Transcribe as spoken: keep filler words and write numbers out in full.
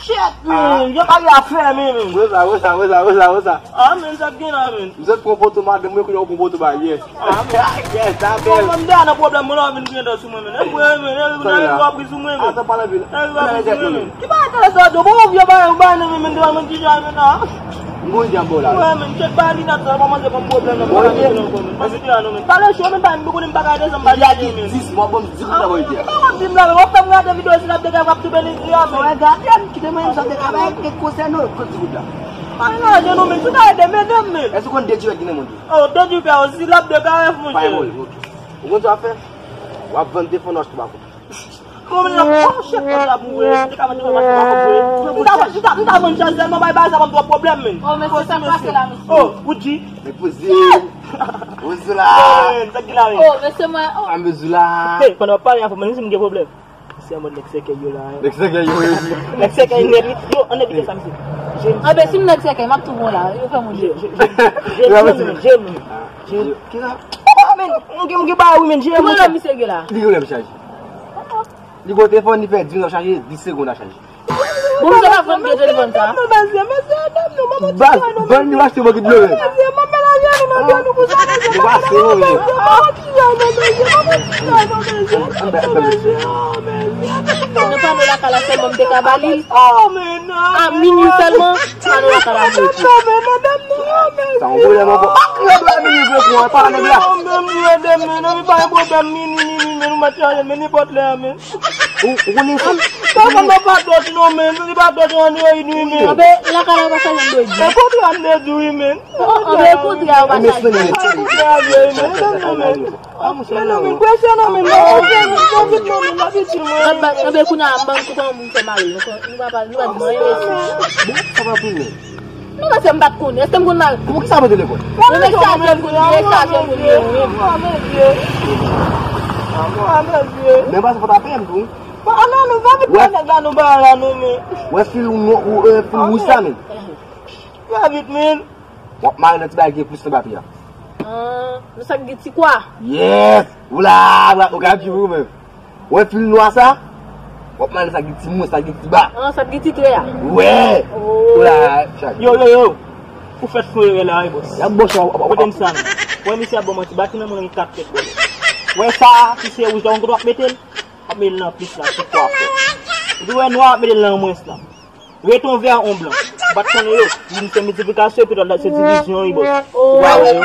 Shit, man! Yo pa gen afè, man, man. Wè sa, wè sa, wè sa, wè sa, wè sa. Ah, man, sa k gen la, man? M sot pran poto madanm mwen, kounye a ou pran poto baryè. Ah, man. Yes, sa bèl. Bon, m deyò nan pwoblèm, mwen la vin gen dò sou mwen, man. E vre, man. E vre, w ap ri sou mwen, man. Ata pale anpil. E vre, w ap ri sou mwen, man. Ki bagay tèlè sa, yo? Bon, ou vye bagay, ou bagay nan men, men, devan mwen, ki jan, man, nan? M gon djab la. Wè, man, chèk bagay linèt sa, kòmanse ban m pwoblèm nan, mwen pa mete nan kò, man. Pa mete la, non, man. Pale cho, man, pa m konnen m pa ka desann, pa di, man. Dis, mwen ban m di kòman sa, boy, di. Mwen pa konn di m la, man. W ap fè m gade videyo, si l ap degaj, w ap toupe li di a, man. Wè, gade m, kite mwen, m sot de travay, ki konsène w, kot ti kout la. Pa nan je nou, men, sou ta ede, men, men. Èske w konn de dirèk ki nan mond yo? Oh, de dirèk osi, l ap de karèf, monchè. Pa yon, ok. Ou konn sa w ap fè? W ap vann de fon nòch tou bako. Bon, men, oh, shit, kòb la pou vre. Te ka vann de fon nòch tou bako vre. M ta, m ta, m ta vann chaj sèlman, bay, bay, sa ban m twòp pwoblèm, men. Oh, mesye, sa k pase la, mesye? Oh, ou di? Depoze. Ou sou la. Eh, sa ki la, men? Oh, mesye, mwen, oh. A, mesye la. Hey, pandan w ap pale avè m, men si m gen pwoblèm. Se an mòd nèg sèkèy yo la, hein. Nèg sèkèy yo, yo di. Nèg sèkèy nèt, wi. Yo, ann evite sa, mesye. Anben, si m nèg sèkèy, m ap tou bon la. Yo fè moun je, je, je, je, je, je, je, je. Kisa? Oh, men, m gen, m gen bagay, wi, men, je. Ki pwoblèm misye gen la? Li gen pwoblèm chaj. Li gon telefòn, li fè dis minit ap chaje, dis segonn ap chaje. Bon, misye pa vann vye telefòn sa. Baz, vann li achte bò ki dlo. Nan pano lakay la sèlman m te ka ba li. A minui sèlman, pano lakay la mouri. Sa yon pwoblèm ankò. Pa kriye dlo a minui vre kou an, pa nèg la. Ou, ou konnen sa? Ou, ou konnen sa? Sa pa dòt non, men. Li pa dòt Android, wi, men. Anben, lakay la pa chaje Android. E kontre a m te di, wi, men. Anben, e kontre a yo pa chaje. E kontre a vye, wi, men. Entendi, men. Ah, monchè, men non, men, presyon non, men, non, non, non, non, non, non, non, non, non, non, kounye a, m ban nou kòman moun fè mari. Nou pa, nou pa di mwen, mesye. Bon, sa pa pil, men. Non, mesye, m pa t konnen. Èske m konn mari? Pou ki sa mete lekòl? Mwen, men chaje pou li, chaje pou li, wi. Men pa se fòt a peyè m tou, wi. Ah, non, nou pa vin pran nèg la, nou pa la, nou, men. Wè fil ou, ou, euh, fil wouj sa, men. Fè vit, men. W ap mare nan ti bagay ki gen plis nan batri a. Ah, nan sa k gen ti kwa? Yes! Ou la, ou ka viv ou menm. Wè fil nwa sa? W ap mare nan sa k gen ti mwens, sa k gen ti ba. Ah, sa k gen ti trè a? Wè! Oh. Ou la, chak. Yo, yo, yo! Ou fèt fou erè la, wi, bòs. Y ap bòs, w ap, w ap, w ap. Kote m sa, non? Wè, misye ap ban manti, bati nan moun gen kat tèt, bòs. Wè sa, si se wouj la, ou konn kote w ap mete l? W ap mete l nan plis la, sou kwa fò. Ou wè nwa, w ap mete l nan mwens la. Rete yon vè, yon blan. Bat konnen yo, youn se miltiplikasyon, epi lòt la se divizyon, wi, bòs. Ou pa wè yo?